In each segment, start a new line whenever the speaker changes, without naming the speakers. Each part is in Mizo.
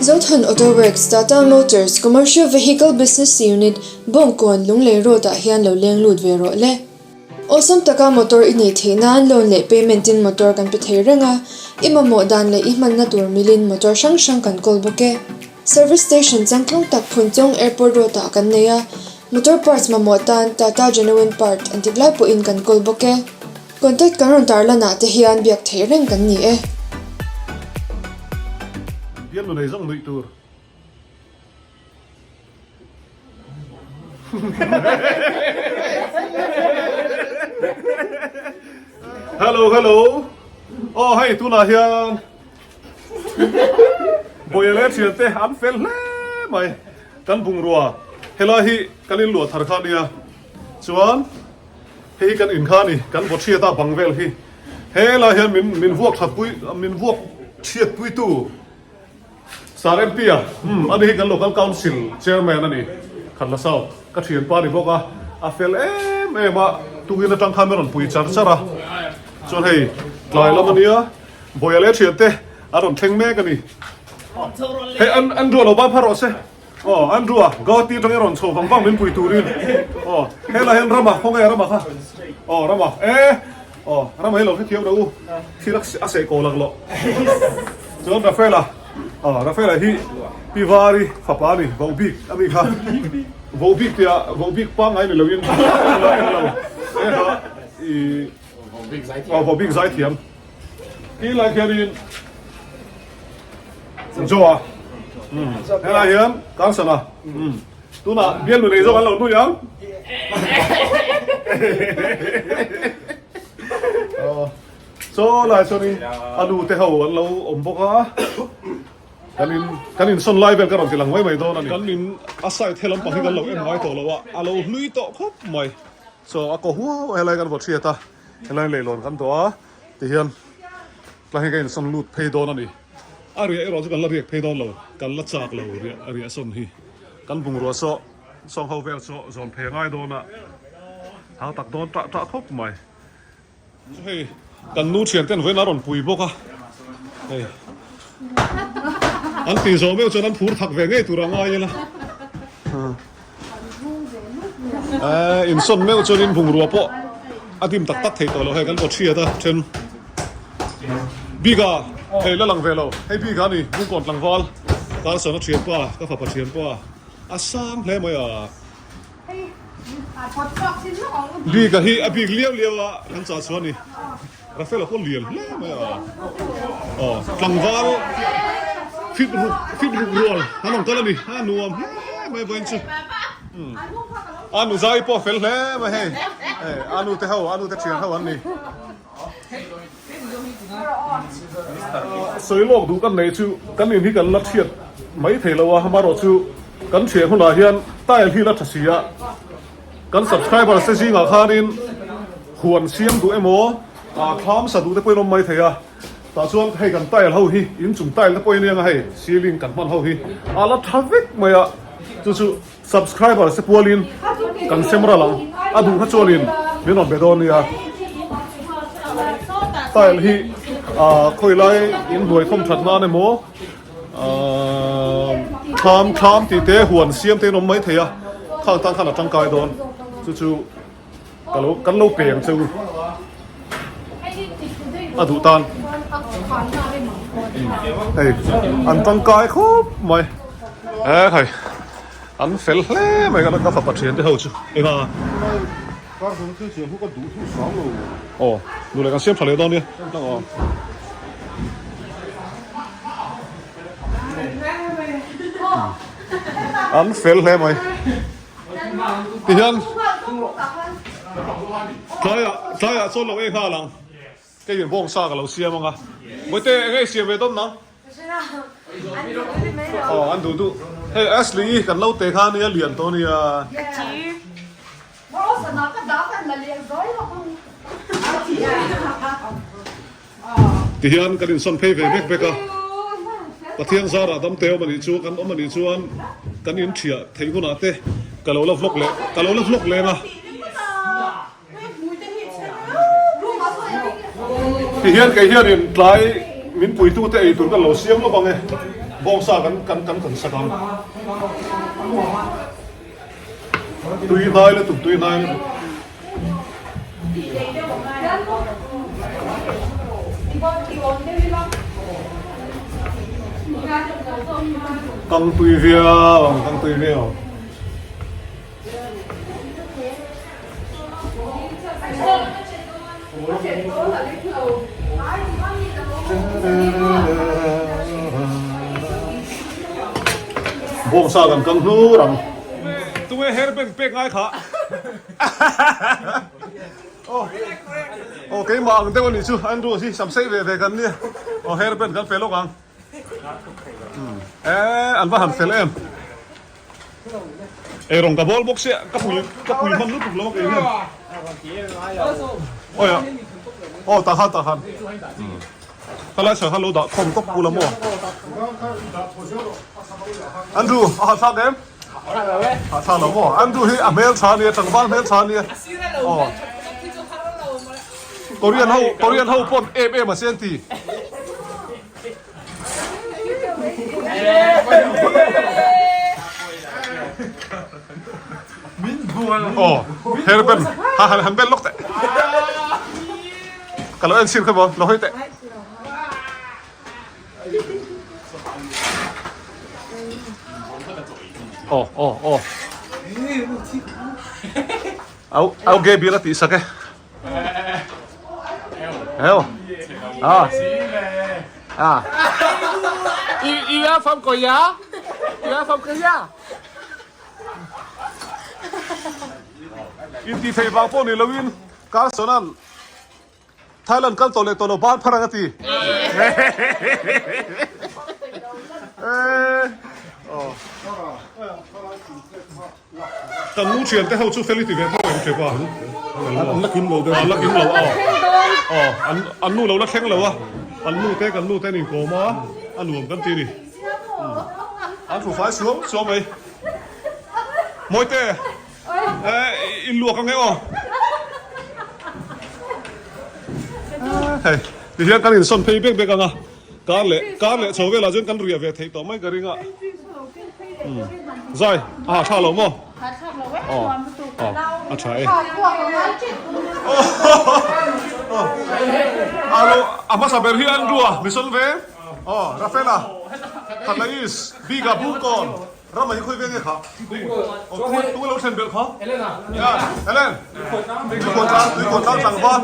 Zothan Auto Works, Tata Motors, Commercial Vehicle Business Unit, Bawngkawn, Lunglei Road ah hian lo leng lut ve rawh le. Awlsam taka motor i neih theih nan loan leh payment in motor kan pe thei reng a, i mamawh dan leh i hmanna tur milin motor hrang hrang kan kawl bawk e. Service station changtlung tak Phunchawng Airport Road ah kan nei a, motor parts mamawh tan Tata Genuine Part an tik lai pawhin kan kawl bawk e. Contact kan rawn tarlan ah te hian biak theih reng kan ni e.
Bialnu nei zawng nuih tur. Hello hello aw hei tunah hian Bawiha leh thian te an fel hle mai kan bungrua helai hi kan inluah thar kha ania chuan Hei hi kan in kha a ni, kan vaw chhiat a bang vel hi. Helai hian min min vuak that pui min vuak chhiat puitu Sir MP a, umm ani hi kan local council chairman a ni, Khatla South ka thianpa a ni bawk a, a fel em em a, tukin atang khan min rawn pui char char a, chuan hei tlai lam a nia, Bawiha leh thiante a rawn thleng mek a ni. Hei an an ruah lo ban phar rawh se. Aw Andrew a Gauhati atangin rawn chho vang vang min pui turin aw helai hian Rama khawnge Rama kha aw Rama e aw Rama hi lo hrethiam rawh u thil a seh kaw lak loh chuan Rafaela aw Rafaela hi Pi Vari fapa a ni Vohbik a mi kha Vohbik tia Vohbik pangngai ni loin lo e kha i aw Vohbik zaithiam Ti lai khianin Joa helai hian Carson-a tunah bialnu nei zawk an lo nui ang. Chaw lai chuanin a nu te ho an lo awm bawk a, kan in kan insawn lai vel ka rawn ti lang mai mai dawn a ni. Kan in a side he lampang hi kan lo en ngai tawh lo a, a lo hlui tawh khawp mai. Chaw a kaw huau a helai kan vaw hriat a. Helai leihlawn kan tawh a tihian tlai hi ka insawn lut phei dawn a ni. A riah erawh chu kan la riak phei dawn lo, kan la chak lo riah riah sawn hi. Kan bungrua saw sawng ho vel saw zawn phei a ngai dawn a, hau tak dawn tah tah khawp mai. Chu hei kan nu thian ten vawiin a rawn pui bawk a, hei an tih zawh meuh chuan an phur thak ve ngei tur a ngai ila. Insawn meuh chuanin bungrua pawh a dim tak tak thei tawh lo hei kan kawt hriat a then bik a hei la lang ve lo hei bik a ni bungkawn tlangval Carson a thianpa ka fapa thianpa a sang hle mai a bik a hi a bik liau liau a kan chah chhuah a ni Rafael a pawh lian hle mai a aw tlangval fit ruk fit ruk rual an awm kal a ni a nuam hle mai vawiin chu a nu zai pawh a fel hle mai hei hei a nu te ho a nu te thian ho an ni sawi lawk duh kan neih chu kan in hi kan la thiat mai thei lo a amaherawhchu kan thian hunah hian tile hi la tha si a. Kan subscribers te zingah khanin huan siam duh emaw thlam sa duh te pawhin awm mai thei a, tah chuan hei kan tile ho hi inchung tile te pawhin eng a hei ceiling kan hman ho hi a la tha vek mai a, chu chu subscribers te pualin kan sem ral ang a duh kha chuanin min rawn be dawn nia. Tile hi khawilai inhnuai khawm that nan emaw Thlam thlam tih te huan siam te in awm mai thei a, khang tan khan a tangkai dawn chu chu ka lo kan lo pe ang che u a duh tan hei an tangkai khawp mai e khai an fel hle mai ka fapa thian te ho chu enga Aw duh leh kan siam tha leh dawn nia aw. An fel hle mai tihian tlaiah tlaiah chuan lo ei nghal ang keiin bawngsa ka lo siam anga Bawihte eng nge i siam ve dawn nang? Aw an duh duh hei Ashley i kan lo te kha ania lian tawh ania. Tihian kan insawn phei ve vek vek a Pathian zarah dam te awm anih chu kan awm anih chuan kan inthiah theih hunah te ka lo la vlog leh ka lo la vlog leng a. Tihian kei hianin tlai min puitute ei tur ka lo siam lawp ang e. Bawngsa kan kan kan kan sak ang. Tui hnai lutuk tui hnai lutuk. Kang tui viau ang kang tui viau. Bawngsa kan kang hnur ang. Tunge hair band pek ngai kha. Aw aw keimah ang deuh a nih chu Andrew hi sam sei ve ve kan nia. Aw hair band kan fe lawk ang. Eh an va han fel em. Ei rawng ka bawl bawk sia ka pui ka pui hman lutuk lo kei hian. Awi a aw tah khan tah khan khalai chhan khan lo dah khawm tawp ula maw. Andrew a ha thlak em? Ha thlak lo maw? Andrew hi a hmel tha ania tlangval hmel tha ania. Aw Korean ho Korean ho pawn em em a sen ti. Aw her ben ha han han bel lawk teh ka lo en chhin kha maw lo hawi teh aw aw aw au au ge bil a tih sak e. Heo. À. À.
You are from Korea? You are from Korea?
In ti thei vang pawh ni loin Carson-a'n Thailand kal tawh leh tawh lo ban phar ang a ti. Kan nu thian te ho chu fel i ti ve tho em che pa? An la kim lo deuh. An la kim lo a. Aw an an nu lo la thleng lo a. An nu te kan nu te an inkawm a, a nuam kan ti a ni. An thu fai suam suam mai. Mawite eh in luak ang e aw. Hei tihian kan insawn phei bek bek ang a. Kar leh kar leh chho velah chuan kan riah ve theih tawh mai ka ring a. Zai a ha tha lo maw? Aw aw a tha e. Alo a hmasa ber hi an rua mission veng aw Rafaela Khatlais Biga Bungkawn Rama hi khawi veng nge kha? Aw tunge lo thlen belh kha? Helen Tuikhuah tlang Tuikhuah tlang tlangval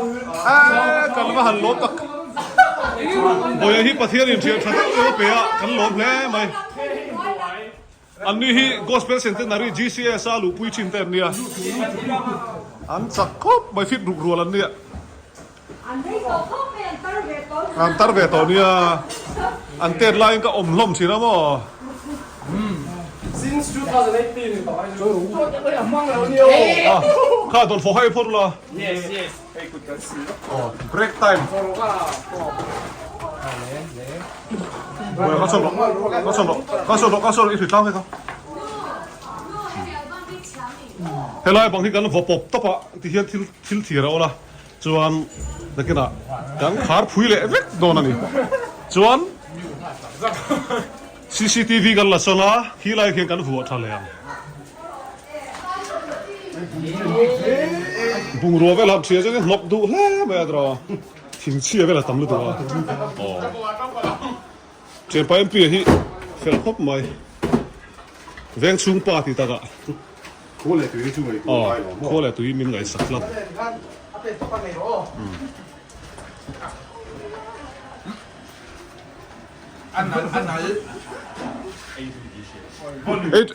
eee kan va han lawm tak Bawiha hi Pathian in thian tha deuh deuh a pe a kan lawm hle mai Anni hi Gospel Centenary GCS a luhpui thin te an nia an chak khawp mai fit ruk rual an nia. An tar ve tawh nia an tet laiin ka awm hlawm thin a maw. Kha dawn fawh hai phawt ula. Break time. Ka sawn rawh ka sawn rawh ka sawn rawh ka sawn rawh i hri tlang vek a. Helai bang hi kan vaw pawp tawp a tihian thil thil thir a awl a. Chuan nakinah kan khar phui leh vek dawn a ni. Chuan cctv kan la sawn a, khi lai khian kan vuah tha leh ang. Bungrua vel han ṭhia chuan hnawk duh hle mai a tiraw, thingchhia vel a tam lutuk a. Aw Ṭhianpa MP hi fel khawp mai, veng chhung pa ti takah.
Khua leh tui chu ngaihtuah
a ngai lo maw? Khua leh tui min ngaihsak tlat.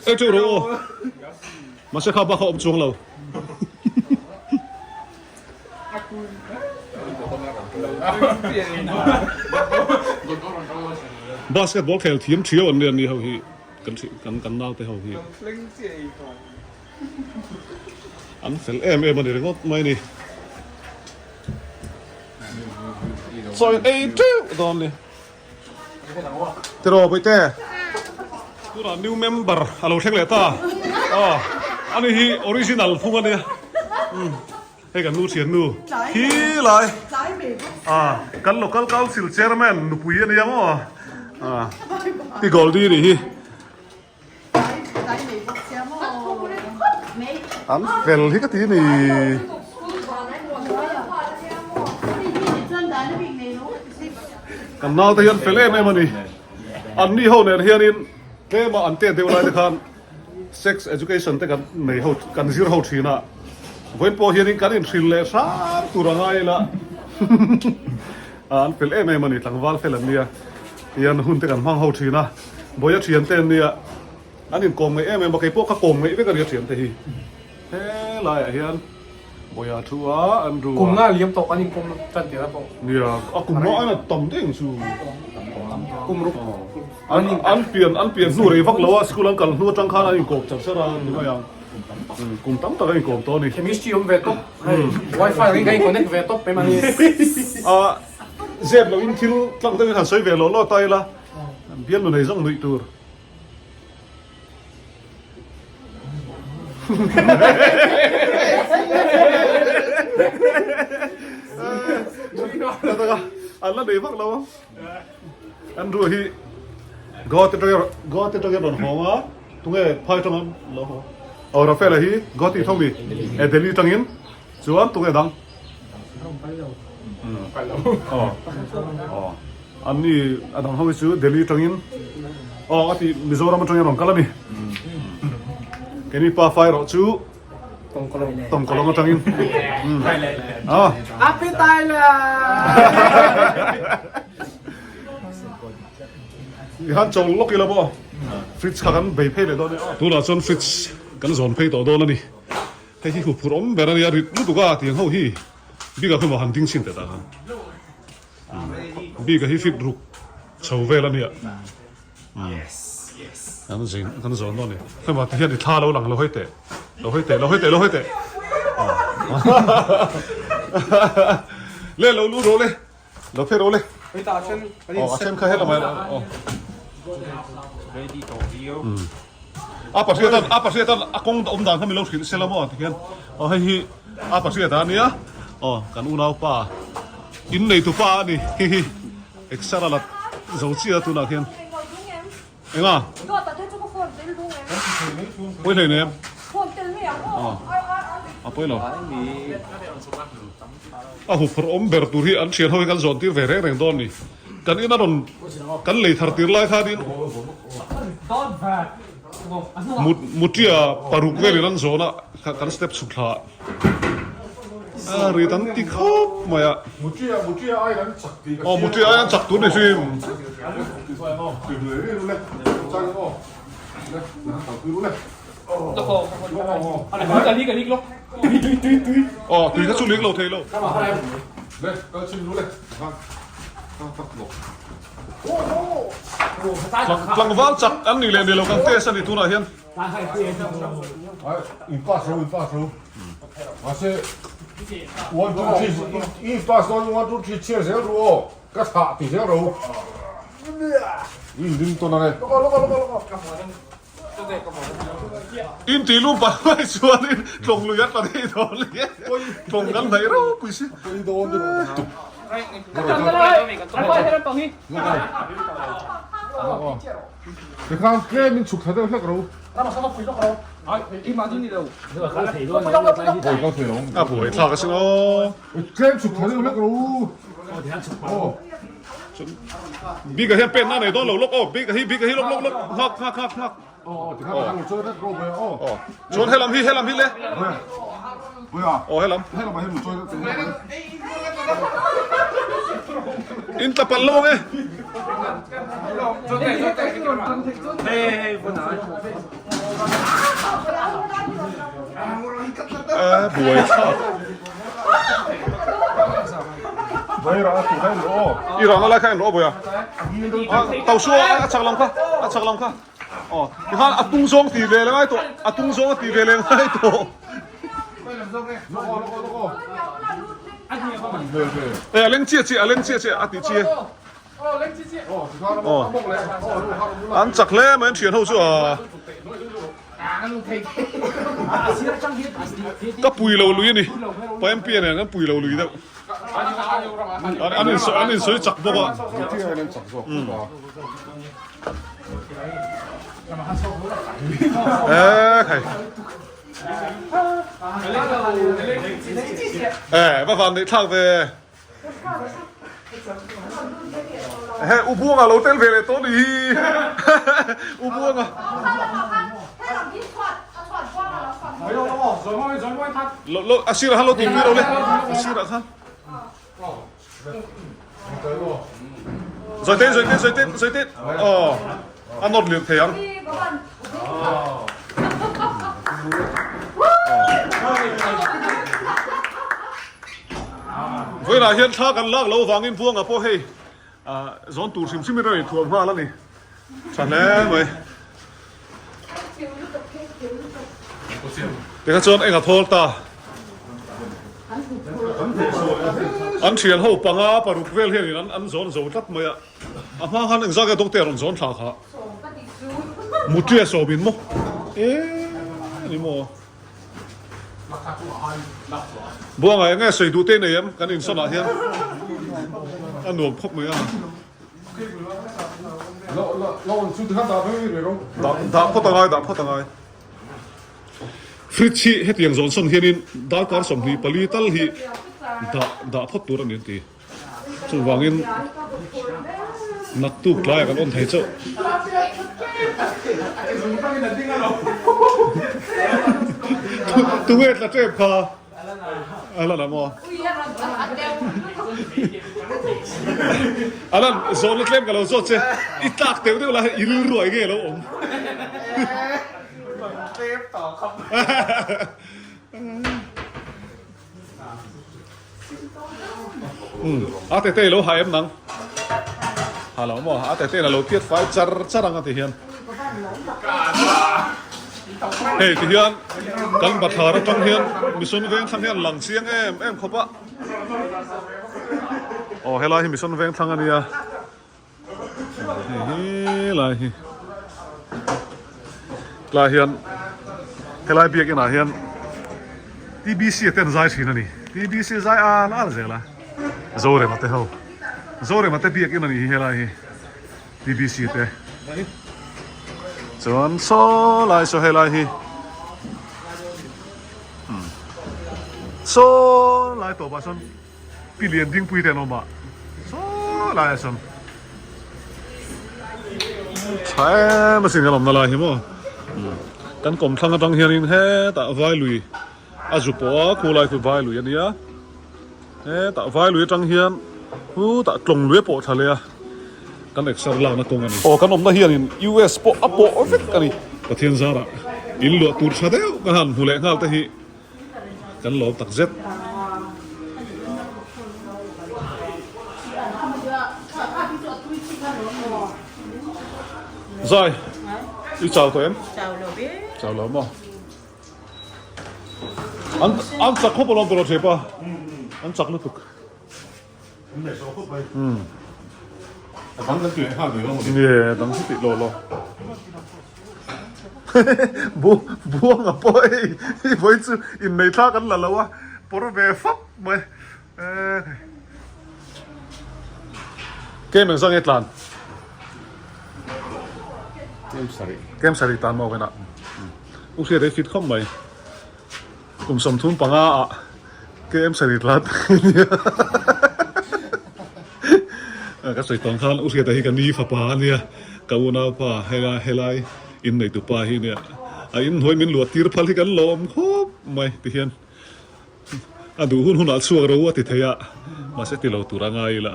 Ei teuh rawh aw. Mahse kha bak a awm chuang lo. Basketball khel thiam thiau an nia ni ho hi. Kan hrih kan kan naute ho hi an fel em em a ni ringawt mai ni. Chaw in ei teuh dawn ni. Tiraw Bawihte? Tunah new member a lo thleng leh ta. Aw ani hi original phung a nia. Hei kan nu thian nu hi lai ah kan local council chairman nupui a nia maw. Pi Goldie nih hi. An fel hi ka ti ni. Kan naute hian fel em em a ni. An ni ho nen hianin tlema an tet deuh lai te khan sex education te kan nei ho kan zir ho thin a. Vawiin pawh hianin kan inhrilh leh hram tur a ngai ila. An fel em em a ni, tlangval fel an nia. Tihian hun te kan hmang ho thin a, Bawia thian te an nia, an inkawm ngaih em em a, keipawh ka kawm ngaih vek a nia thian te hi. Helaiah hian Bawia thu a, an ru a.
Kum nga liam tawh kan inkawm tan tir a pawh.
Nia, a kum nga aina tam daih ang chu.
Kum ruk.
An pian an pian hnu rei vak lo a, school an kal hnu atang khan an inkawm char char a ni mai ang. Kum tam tak an inkawm tawh a ni.
Chemistry awm ve tawp, hei wifi ang in kan in connect ve tawp mai mahni.
Zep loin thil tlang deuhin han sawi ve lawh lawh ta ila, bialnu nei zawng nuih tur. An la nei vak lo a. Andrew hi Guwahati atanga Guwahati atanga rawn hawng a, tunge phai atanga lo haw? Aw Rafael-a hi Guwahati tho mi? E Delhi atangin chuan tunge dang? An ni a dang ho hi chu Delhi atangin aw a ti Mizoram atangin rawn kal a ni. Keini pa fa erawh chu Tawngkawlawng atangin.
Happy Thailand!
I han chawl lawk ila maw? Fridge kha kan bei phei leh dawn e. Tunah chuan fridge kan zawn phei tawh dawn a ni. Hei hi huphurh awm ber a nia, rit lutuk a tiang ho hi bik ah khan han ding chhin teh ta khan. Bik a hi fit ruk chho vel a nia. Kan zin kan zawn dawn a ni. Hei mah ti hian i thla lo lang lo hawi teh. Lo hawi teh lo hawi teh lo hawi teh. Le lo lu rawh le. Lo phei rawh le. Aw a then kha helamah aw. A pahriat an a pahriat an a kawng awm dan kha min lo hrilh se la maw tikhian aw hei hi a pahriat a nia aw kan unaupa in neitu pa a ni hi hi exer a la zo chiah a tunah khian enga pawi hlei nem aw a pawi lo a huphurh awm ber tur hi an thian ho hi kan zawn tir ve reng reng dawn a ni. Kan ina rawn kan lei thar tir lai khanin Mutia paruk velin an zawn a, kan step chhuk thla a rit an ti khawp mai a.
Mutia Mutia aiin an chak tih ka hria.
Aw Mutia aiin an chak tur ni hrim. Aw tui kha chu lik lo thei lo. Tlangval chak an nih leh ni lo kan test a ni tunah hian. In tih lum pah mai chuanin tlawng lui a tla thei dawn le tlawng kan hnaih ropui si. A buai thlak asin aw. Bik ah hian pen na nei dawn lo lawk aw bik ah hi bik ah hi lawk lawk lawk nghak nghak nghak nghak aw chuan helam hi helam hi le aw helam in tla palh lo ang e a buai thlak. I rang lai kha en rawh bawi a. Tau su a chak lam kha a chak lam kha. Aw tikhan a tung zawng ti ve leh ngai tawh a tung zawng a ti ve leh ngai tawh. E a leng chiah chiah a leng chiah chiah a ti chi e. Aw an chak hle mai an thian ho chu a. Ka pui lo lui a ni. Pa MP nen kan pui lo lui deuh. An in an in sawi chak bawk a.
Mutia aiin an chak zawk bawk a.
Eee khai. Eee va van neih thlak ve. Ehe u Buanga lo tel ve leh tawh ni hi. U Buanga. Lo lo a sirah khan lo tih pui lo le a sirah khan. Zawi te zawi te zawi te zawi te aw a nawt lirh thei ang. Vawiinah hian thla kan lak loh avangin Buanga pawh hei zawn tur hrim hrim in a rawn inthuam nghal a ni. Tha hle mai. Tikha chuan eng a thawl ta. An thian ho panga paruk vel hianin an an zawn zo tlat mai a. A hma khan engzah nge doctor rawn zawn thla kha. Mutria sawmin maw? E ni maw? Buanga eng nge sawi duh te nei em kan insawn ah hian a nuam khawp mai a. Dah phawt angai, dah phawt angai. Fridge hi hetiang zawn sawn hianin darkar 24 tal hi dah dah phawt tur a ni an ti. Chuvangin naktuk tlaiah kan on thei chauh. Tunge tla tep kha? A la la maw? Alan, zawhna tlem ka lo zawt che, i tlak deuh deuh lai hian i rilruai nge lo awm?
Tlem tawh khawp.
A tete i lo ha em nang? Ha lo maw? A tete in a lo phiat fai char char ang a ti hian. Hei ti hian kan bathlar atang hian Mission Vengthlang hian lang chiang em em khawp a. Aw helai hi Mission Vengthlang a nia. Hei helai hi tlai hian helai biakinn ah hian T_B_C te an zai thin a ni T_B_C zai al al zel a Zorema te ho Zorema te biakinn a ni hi helai hi T_B_C te chuan saw lai saw helai hi saw lai tawpah sawn. Pi lian dingpui te an awm a, saw laiah sawn tha em asin kan awmna lai hi maw kan kawmthlang atang hianin hetah vailui a zu pawh a khu lai khu vailui a nia hetah vailui atang hian hutah tlawng lui a pawh thla leh a kan exer lakna kawng a ni. Aw kan awmna hianin US pawh a pawh vek a ni. Pathian zarah in luah tur tha deuh kan han hmu leh nghal te hi. Kan lawm tak zet. Zai, i chau tawh em?
Chau lo ve.
Chau lo maw? An an chak khawp alawm tawh lo thepa. An chak lutuk.
An nei zawh khawp mai. A dang kan ti leh nghal mai lo maw ni?
Nge, dang chu tih lo lo. Bu buanga pawh hei hei vawi chu innei thla kan la lo a, pawr ve fap mai. Kem engzah nge tlan?
Kem sarih.
Kem sarih tlan maw kenah. U hriat ei fit khawp mai. Kum 35 ah KM sarih tlat nia. Ka sawi tawng khan U Hriata hi ka ni fapa a nia, ka unaupa helai helai in neitu pa hi nia. A inhnuai min luah tir phal hi kan lawm khawp mai ti hian a duh hun hunah chhuak ro a ti thei a, mahse ti lo tur a ngai ila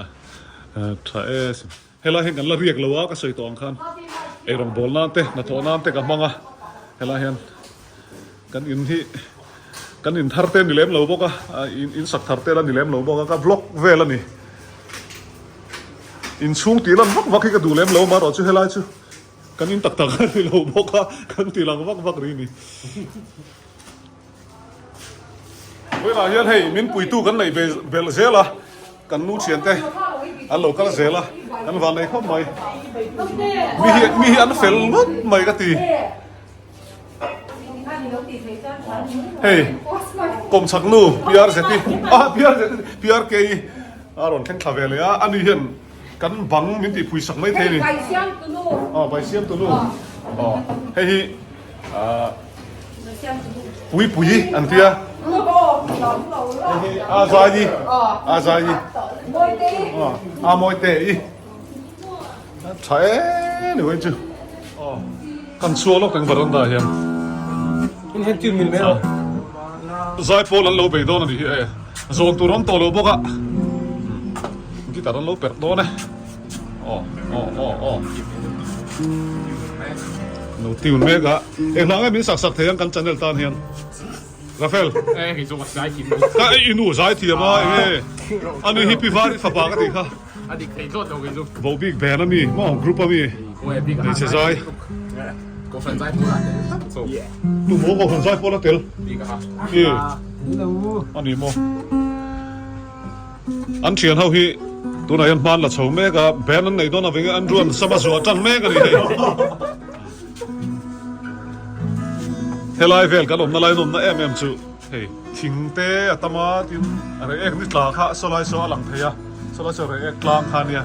tha e. Helai hian kan la riak lo a, ka sawi tawh ang khan eirawng bawl nan te, hnathawh nan te ka hmang a, helai hian kan in hi kan in thar te a ni lem lo bawk a, in sak thar te la ni lem lo bawk a, ka vlog vel a ni. Inchhung tih lan vak vak hi ka duh lem lo amaherawh chu helai chu kan in tak tak a ni lo bawk a, kan ti lang vak vak rih a ni. Vawiinah hian hei min puitu kan neih ve belh zel a, kan nu thiante an lo kal zel a, kan van nei khawp mai. Mi hi mi hi an fel ngawt mai ka ti. Hei kawmchhak nu PRZ-i ah PRZ PRK-i. A rawn thleng thla ve leh a, ani hian kan bang min tih phui sak mai thei a ni.
Hei bai siam tunu.
Aw bai siam tunu. Aw hei hi ah pui pui an tia. Hei hi a zai i a zai i. Aw a mawi te i. Tha e ni wei chu. Aw kan chhuak lawk ang veranda ah hian.
In hian tune mil mai lo.
Zai pawl an lo bei dawn a nih hi e. Zawn tur awm tawh lo bawk a. Guitar an lo perh dawn e. Aw aw aw aw. Lo tune mek a. Engvang nge min sak sak thei ang kan channel tan hian. Rafael.
Eh kei chu ka zai thiam.
Ka i nu zai thiam a enge. Ani hi pi var i fapa ka tih kha.
A dik thei tlawt lo kei chu.
Vo bik band a mi maw group a mi hmeichhe zai.
Kohhran zai pawl a tel tlat chu.
Tu maw kohhran zai pawl a tel? I a ni maw. An thian ho hi tunah hian hman la chho mek a band an neih dawn avangin an ruan sama zuah tan mek a ni hei. Helai vel kan awmna lai nawmna em em chu. Hei thing te a tam a tin a reh ek ni tla kha sawlai saw a lang thei a sawlai saw reh ek tlang kha ania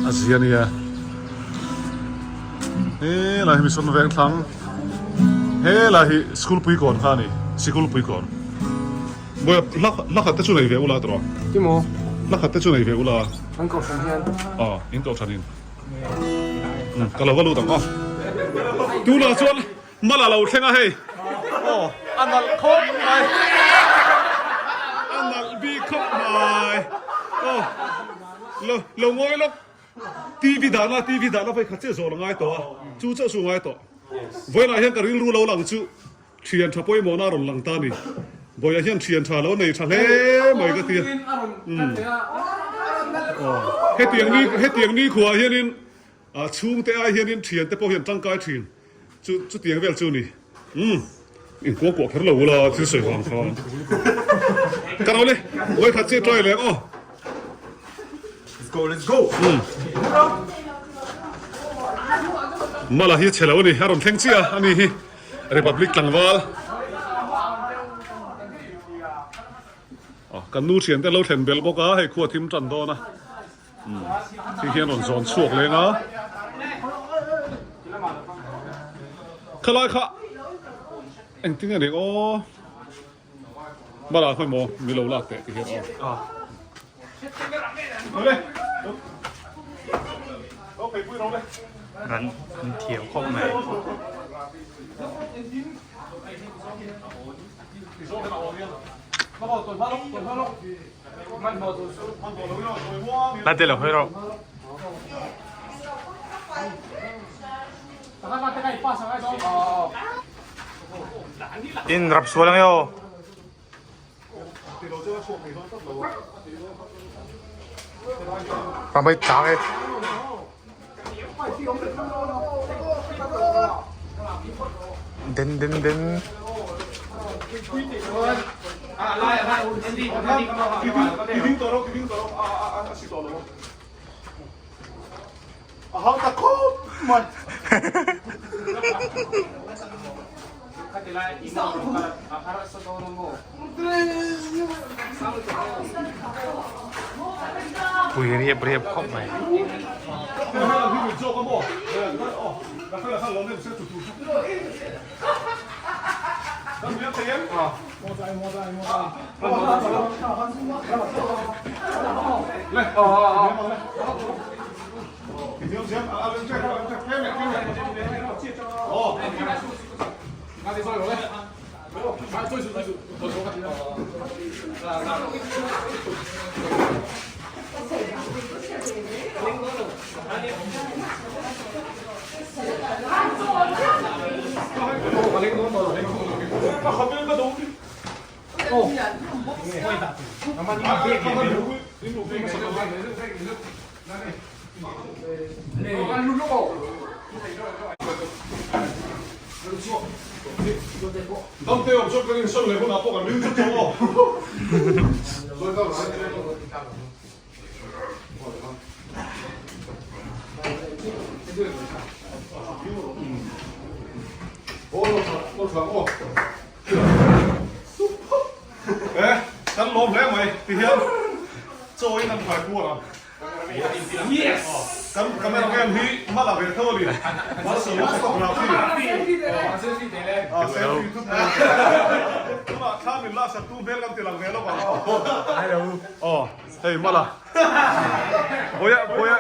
a zia ania he lai hi mission veng thlang he lai hi school pui kawn kha ani sikul pui kawn bawi hla hla khat te chu nei ve ula tawh
ti maw
hla khat te chu nei ve ula
an kohhran hian
aw in kohhran in ka lo va lut ang aw tunah chuan Mal a lo thleng a hei. Aw a nalh khawp mai. A nalh bik khawp mai. Aw lo lo ngawi lawk. TV dahna TV dahna phei khat chiah zawh la ngai tawh a. Chu chauh chu ngai tawh. Vawiinah hian ka rilru lo lang chu thian tha pawimawhna a rawn lang ta a ni. Vawiah hian thian tha lo nei tha hle mai ka ti a. Umm. Aw hetiang ni hetiang nikhua hianin A chhungte ai hianin thiante pawh hian tangkai thin chu chutiang vel chu ni. Umm inkuah kuah kher lo ula thil sawi vang khan. Ka ro le, vawi khat chiah try leh ang aw.
Let's go, let's go.
Umm. Mala hi a chhe lo a ni, a rawn thleng chiah a, ani hi Republic tlangval. Kan nu thiante lo thlen belh bawk a, hei khua thim tan dawn a. Ti hian rawn zawn chhuak leng a. Khalai kha engtin nge ni aw. Mara khawi maw mi lo lak teh ti hian aw. Awle. Okay pui ro le.
Ran an thiam khawp mai. La te lo hawi rawh. In rap sual ang eo. Ramai tlang e. Den den den. Pui riap riap khawp mai.
Damte awm chuan kan insawn leh hunah pawh kan ring chawp chawp aw. Kan lawm hle mai ti hian. Chaw in an hruai puar ang. Yes! Kan camera man hi hma la ve tho a ni. Malsawma photography. Ah, selfie thut mai. Tunah thla min laksak tu hmel kan ti lang ve lawk ang. Aw, hei hma la. Bawia, bawia,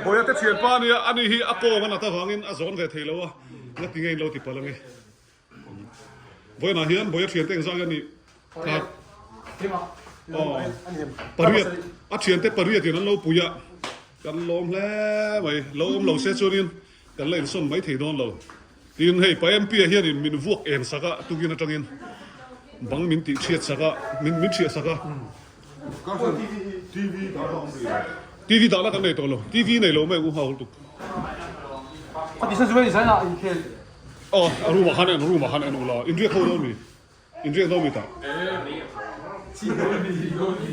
bawia te thianpa a nia, ani hi a kawng a nat avangin a zawn ve thei lo a, ngati nge in lo ti palh ange. Vawiinah hian Bawia thiante engzah nge a nih? Khat. Aw, pariat. A thiante pariatin an lo pui a, kan lawm hle mai. Lo awm lo se chuanin kan la insawn mai thei dawn lo. Tin, hei Pa MP-a hianin min vuak en sak a, tukin atangin bang min tih chhiat sak a, min min chhiah sak a. TV dah la kan nei tawh lo. TV nei lo mai u hau lutuk. Aw, a room ah khan en, room ah khan en ula, in riak ho dawn mi? In riak dawn mi tah? Ni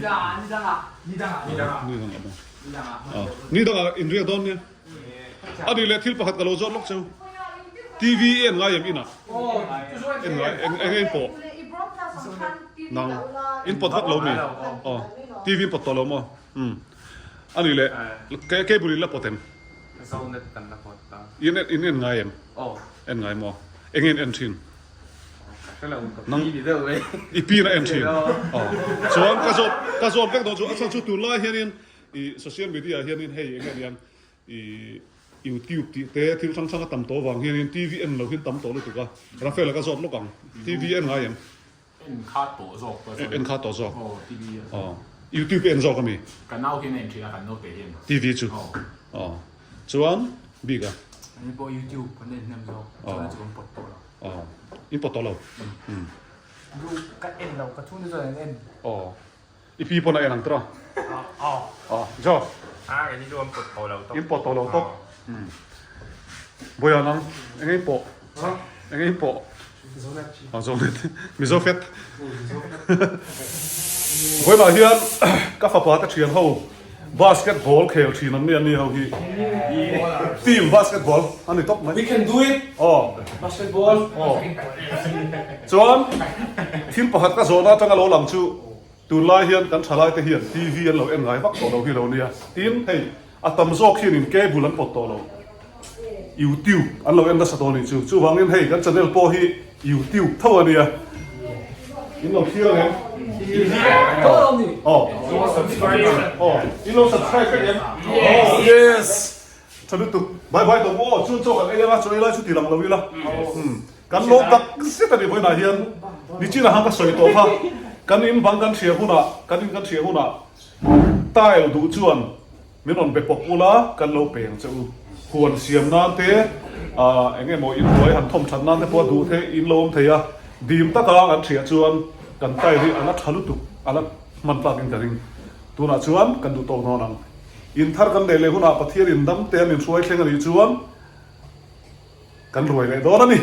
dangah, ni dangah maw? Aw, ni dangah in riak dawn nia. A nih leh thil pakhat ka lo zawt lawk cheu. TV i en ngai em inah? En ngai, eng eng in pawh? Nang, in pawt vak lo mi? Aw, TV in pawt tawh lo maw? Umm. A nih leh, cable in la pawt em?
Zonet kan la pawt ta.
In en in en ngai em?
Aw.
En ngai maw? Eng nge in en thin?
Ka hre lo, ka pi ni deuh mai.
I pi na en thin? Aw. Chuan ka zawt ka zawt vek dawn chu a chhan chu tunlai hianin i social media ah hianin hei eng nge niang i youtube tih te thil hrang hrang a tam tawh avang hianin TV en lo hian tam tawh lutuk a. Rafael-a ka zawt lawk ang. TV en ngai em?
En kha tawh zawk ka sawi.
En kha tawh zawk.
Aw TV a.
Aw YouTube en zawk ami?
Ka nau hian a en thin a kan naute hian.
TV chu.
Aw.
Aw chuan bik a.
Ani pawh YouTube kan en hnem zawk. Chuan chu kan pawt tawh lo.
Aw in pawt tawh lo. Umm.
Lu ka en lo ka chhungte chuan an en.
Aw i pi pawn a en ang tawh a.
Aw.
Aw Jo.
A kei ni chu an pawt tawh lo tawp.
In pawt tawh lo tawp. Umm. Bawiha nang eng in pawh? Eng in pawh? Ah Zonet. Mizo fet. Vawiinah hian ka fapa te thian ho basketball khel thin an ni an ni ho hi. Team basketball a ni tawp mai.
We can do it.
Aw.
Basketball.
Aw. Chuan thil pakhat ka zawhna atanga lo lang chu tunlai hian kan thalai te hian TV an lo en ngai vak tawh lo hi lo nia. Tin hei A tam zawk hian in cable an pawt tawh lo. YouTube an lo en nasa tawh a nih chu. Chuvangin hei kan channel pawh hi YouTube tho a nia. In lo thlir ang em? Aw. Aw. In lo subscribe vek em? Aw. Yes. Tha lutuk. Bye bye tawh maw? Chuan chaw kan ei anga chaw ei lai chu ti lang lo ila. Kan lo tak zet a nih vawiinah hian Nichina khan ka sawi tawh kha. Kan in bang kan hria hunah, kan in kan hria hunah tile duh chuan Min rawn be pawp ula, kan lo peng che u. Huan siam nan te, ah eng emaw in hnuai han thawm that nan te pawh a duh theih in lo awm thei a. Dim taka kan hriah chuan kan tile hi a la tha lutuk, a la hman tlak in ka ring. Tunah chuan kan duh tawk dawn ang. In thar kan neih leh hunah Pathian in dam te a min hruai thleng a nih chuan kan ruai leh dawn a ni.